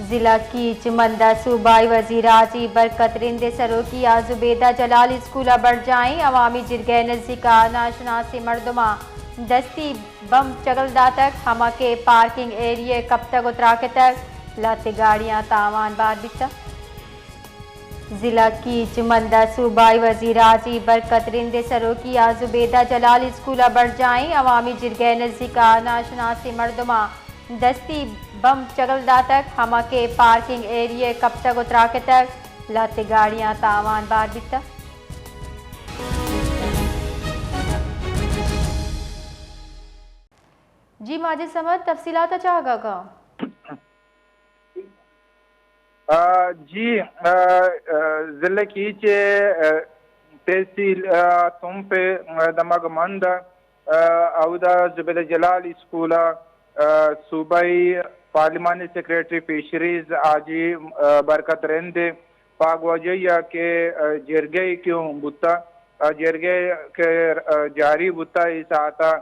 ضلع کیچ مند ءَ صوبائی وزیر حاجی برکت رند ءِ سروکی ءَ زبیدہ جلال اسکول ءَ برجاہیں عوامی جرگہ ءِ نزیک ءَ ناشناسیں مردماں دستی بمب چگل داتگ، ہما کہ پارکنگ ایریا ءَ کپتگ ءُ تراکتگ، لہتے گاڑیاں تاوان بار بیتگ۔ ضلع کیچ مند ءَ صوبائی وزیر حاجی برکت رند ءِ سروکی ءَ زبیدہ جلال اسکول ءَ برجاہیں عوامی جرگہ ءِ نزیک ءَ ناشناسیں مردماں دستی بمب چگل داتگ، ہما کہ پارکنگ ایریا ءَ کپتگ ءُ تراکتگ، لہتے گاڑیاں تاوان بار بیتگ۔ جی ماجد صمد، تفصیلات ءَ چاہگ ءَ کن۔ آ، جی، آ، آ، ضلع کیچ ءِ، آ، تحصیل، آ، تمپ ءِ، آ، دمگ مند، آ، اودا زبیدہ جلال اسکول ءَ، آ، صوبائی پارلیمانی سیکرٹری فشریز حاجی، آ، برکت رند ءِ پاگواجہی ءَ کہ، آ، جرگہ ءَ کہ بوتا، آ، جرگہ ءَ کہ، آ، جاری بوتا، اے ساعت ءَ،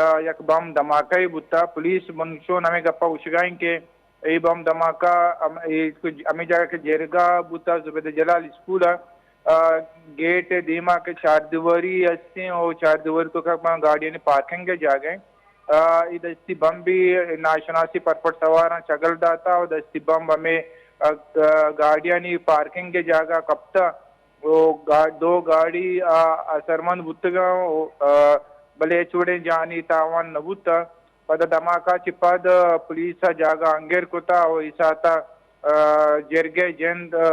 آ، یک بم دھماکہ بوتا۔ پولیس منشون ہمے گپا گوشگا انت کہ اے بم دھماکہ ہم-، اے کچھ ہمے جاگہ کہ جرگہ بوتا زبیدہ جلال اسکول ءَ، آ، گیٹ ءِ دیما کہ چاردیواری ہستیں، او چاردیواری توکا گاڑیانی پارکنگ ءِ جاگہ ایں۔ آ، اے دستی بم بھی ناشناسی پرپٹ سواراں چگل داتا، او دستی بم ہمے، آ، گاڑیانی پارکنگ ءِ جاگہ کپتا۔ او گا-، دو گاڑی، آ، اثرمند بوتگاں، او، آ، بلے ہچ وڑیں جانی تاوان نہ بوتا۔ پدا دھماکہ چہ پد پولیس ءَ جاگہ انگر کتا و اے ساعت ءَ، آ، جرگہ ءِ جند، آ،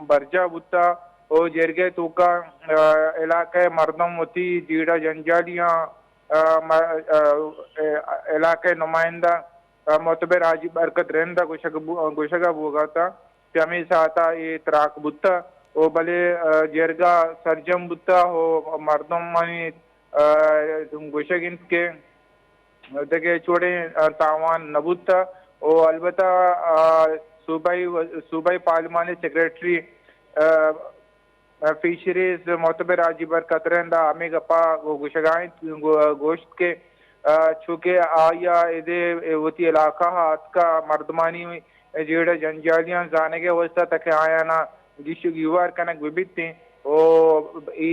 برجاہ بوتا و جرگہ ءِ توکا، آ، علاقہ ءِ مردم وتی جیڑہ جنجالیاں، آ، م-، آ، علاقہ ءِ نمائندہ، آ، معتبر حاجی برکت رند ءَ گوشگ بو-، گوشگ ءَ بوگ ءَ اتاں کہ ہمے ساعت ءَ اے تراک بوتا و بلے، آ، جرگہ سرجم بوتا و مردمانی، آ، گوشگ انت کہ دگہ ہچ وڑیں، آ، تاوان نہ بوت و البتہ، آ، صوبائی و-، صوبائی پارلیمانی سیکرٹری، آ، فشریز معتبر حاجی برکت رند ءَ ہمے گپا گو-، گوشگا انت، گو-، گوشت کہ، آ، چونکہ آئی ءَ ادے وتی علاقہ ءَ اتکا مردمانی جیڑہ جنجالیاں زانگ ءِ واستہ تاکہ آیانا گیش و گیوار کنگ بہ بیتیں و اے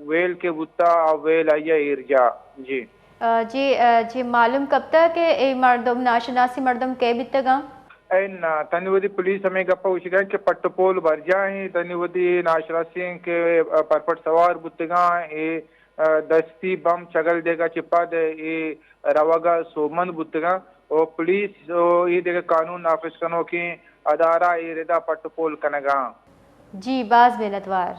ویل کہ بوتا، آ ویل آئی ءَ ایرجا۔ جی۔ آ، جی، آ، جی، معلوم کپتہ کہ اے مردم، ناشناسی مردم کئے بیتگاں؟ اے نا، تنی وتی پولیس ہمے گپا گوشگا کہ پٹ و پول برجاہ ایں، تنی وتی ناشناسی ایں کہ، آ، پرپٹ سوار بوتگاں، اے، آ، دستی بم چگل دیگا چہ پد اے روگا سوبمند بوتگاں و پولیس و اے دگہ قانون نافذ کنوکیں ادارہ اے ردا پٹ و پول کنگا۔ جی، باز منتوار۔